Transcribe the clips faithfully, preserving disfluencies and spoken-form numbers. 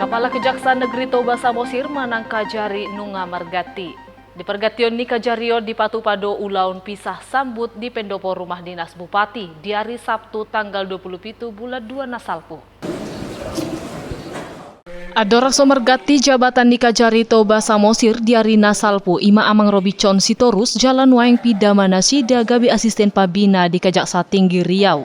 Pala Kejaksaan Negeri Toba Samosir manang Kajari nunga marganti. Di pargantion ni Kajari on dipatupa do ulaon pisah sambut di pendopo rumah dinas bupati di ari Sabtu tanggal dua pulu pitu bulan dua na salpu. Andorang so marganti jabatan ni Kajari Toba Samosir di ari na salpu, ima Amang Robinson Sitorus jala nuaeng pinda ma nasida gabe asisten pambina di Kejaksaan Tinggi Riau.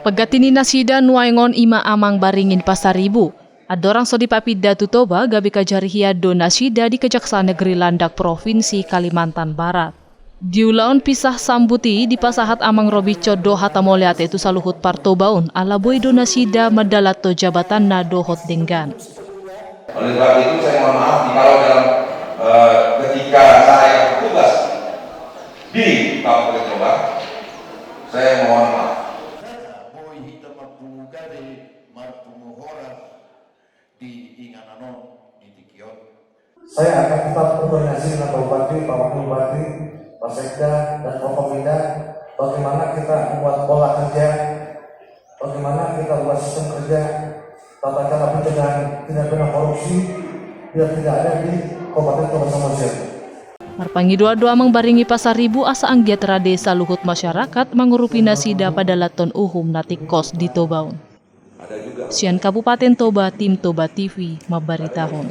Pangganti ni nasida nuaeng on ima Amang Baringin Pasaribu. Andorang so dipapinda tu Toba gabe Kajari hian do nasida di Kejaksaan Negeri Landak Provinsi Kalimantan Barat. Di ulaon pisah sambut i dipasahat Amang Robinson do hata mauliate tu saluhut partobaon ala boi do nasida mandalanhon jabatanna dohot denggan. Oleh sebab itu saya mohon maaf jikalau dalam eh, ketika saya bertugas di Kabupaten Toba, saya mohon maaf. Boi hita marpungu gabe, marpungu horas di inganan on di tingki on. Saya akan tetap berkoordinasi dengan Pak Bupati, Pak Wakil Bupati, Pak Sekda, dan Forkopimda, bagaimana kita membuat pola kerja, bagaimana kita buat sistem kerja, tata cara pencegahan tindak pidana korupsi, biar tidak ada di Kabupaten Toba Samosir. Marpangidoan do Amang Baringin Pasaribu asa anggiat rade saluhut masyarakat mangurupi nasida padalanhon uhum na tingkos di Toba on. Sian Kabupaten Toba, tim Toba T V mambaritahon.